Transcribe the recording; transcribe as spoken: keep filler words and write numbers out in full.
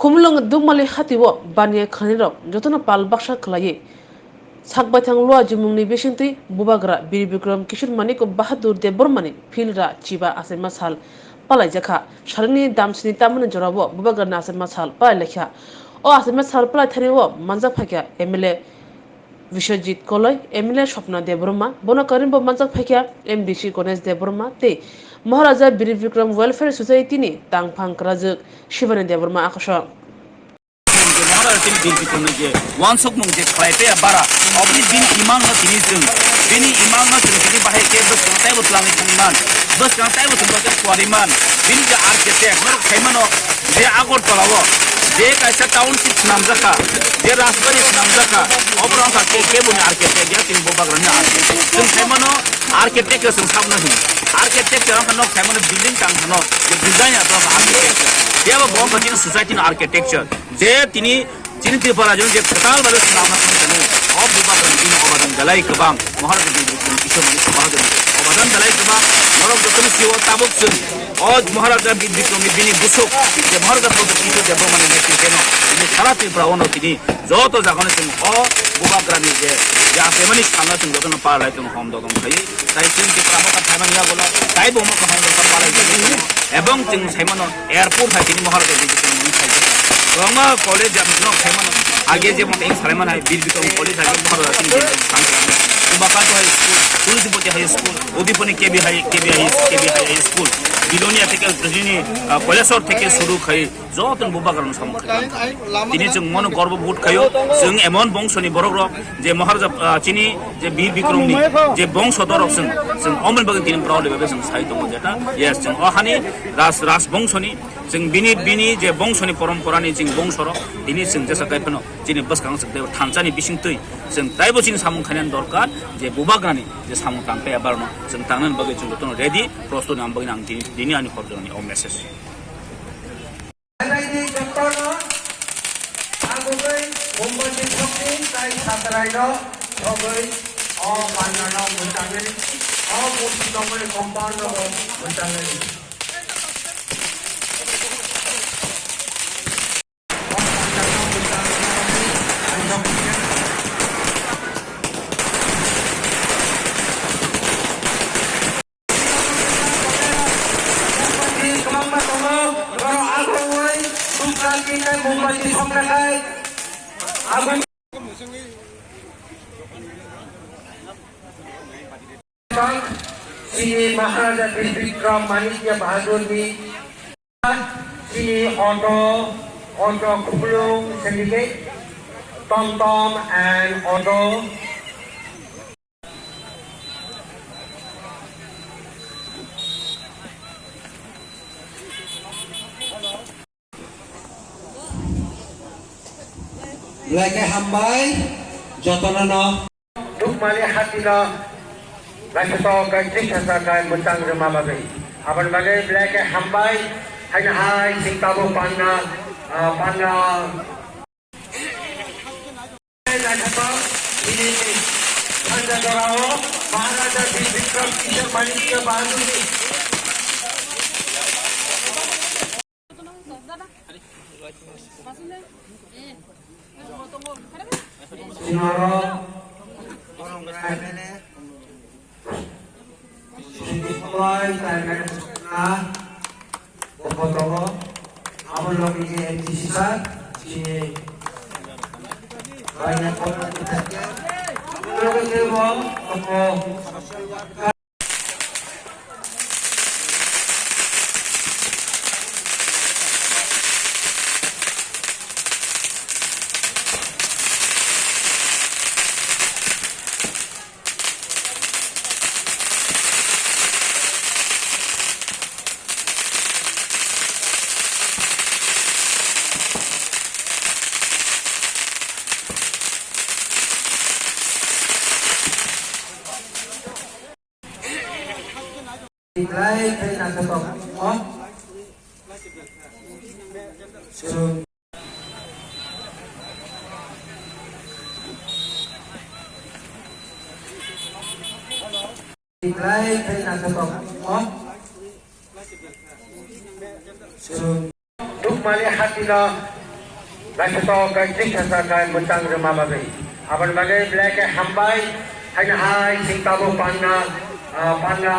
Khumulwng Dukmali hatio baniya khanirok jotono pal baksa khwlaiwi sakbaithang Luajimungni bisingtwi bubagra Bir Bikram Kishore Manik Bahadur Debbarmani phil ra chiba achaima sal palaijakha. Salni damsini tamani jorao bubagrani achaima sal palailaikha. O achaima sal palaithanio manjak phaikha M L A Biswajit Koloi, M L A Swapna Debbarma, bono karwibo manjak phaikha M D C Ganesh Debbarma tei Maharaja Bir Bikram Welfare Society ni tangphang kwrajwk Shivani Debbarma akosor. Maharaja tini Bir Bikram ni je wansukmung je khlai tei bara, oboni bini imang no tini chwng, bini imang no chwng tini bahai khe bwskang taibo twlangwi thangwi man, bwskang taibo chwng bahai khe kuarwi man, bini je architect norok sai mano, je Agartala o je kaisa township swnamjakha, je Rajbari swnamjakha, obo wngkha ke-, keboni architect ya, tini bubagrani architect. Chwng sai mano architect chwng sabno hin. Architect wngkha nok sai mano building tang phano je design ya, bo architect. Phiya bo wngkha chini society ni architecture. Je tini chini Tripura rajyo je kwtal babe swnamna thang tani, o bubagrani bini obadan belai kwbang. Maharaja Bir Bikram Kishore Manik Bahadur ni obadan belai kwbang. Norok jotono sio tabuk chwng o Maharaja Bir Bikram ni bini busuk je Maharaja Pradyut Kishore Debbarma ni netrite no bini sara Tripura o no tini joto jaga no chwng o bubagrani je, je achaimani salno chwng jotono palai tongo hom dodong khaiwi. Tai chwng Tripura mokha phaimani yagulo taibo mokha hom dodong palai tongwi tongo. Ebong chwng sai mano airport hai tini Maharaja Bir Bikram ni phaijak. Kwbangma college jang no sai mano. Age jemon tei salai mano hai Bir Bikram College hai Maharaja tini Bubagra High School, Tulsipati High School, Udipani K B High, K B High, K B High School, Bilonia theke tini, ah, Koilashahar theke suru khai joto Bubagrano samung khai tini chwng mono gorbo bood khaio. Chwng emon bongsoni borok rok je Maharaja, ah, chini je Bir Bikram ni je bongso dorok chwng, chwng omoni bagwi tini proud bai chwng sai tongo jeta. Yes, chwng o hani Raj, Raj bongsoni chwng bini, bini je bongsoni poromporani chwng bongsorok tini chwng jesa kai phano chini bwskang chwng teibo thansani bisingtwi chwng taibo chini samung khainani dorkar je Bubagrani je samung tang tei abarno chwng tangnani bagwi chwng jotono ready, prostut ni bagwi ang tini, tini ani horjoni o message. Agugwi Mumbati thokni tai satrai no thogwi o panda no mwchangwi o murti tongmani compound no mwchangwi. Chini Maharaja Bir Bikram Manikya Bahadur ni chini auto, auto Khumulwng Syndicate, Tom Tom and auto. Belai khe hambai jotono no. Dukmali hati no naithotok khe tris hajar khe mwchang rwma bagwi. Aboni bagwi belai khe hambai. Haino hai chwng tabuk panna, ah, panna. Naithotok, bini sanja jorao Maharaja Bir Bikram Kishore Manikya Bahadur ni Sinoro, Sini Koloi, tai khe na, bo kotogo, abo logi je M D C sir, sini, bai na kok, abo logi je bo, toko. Belai khe naithotok, o. Chwng. Belai khe naithotok, o. Chwng. Dukmali hati no Naithotok khe thik sasa khe mwchang rwma bagwi. Aboni bagwi belai khe hambai. Haino hai chwng tabuk panna, ah, panna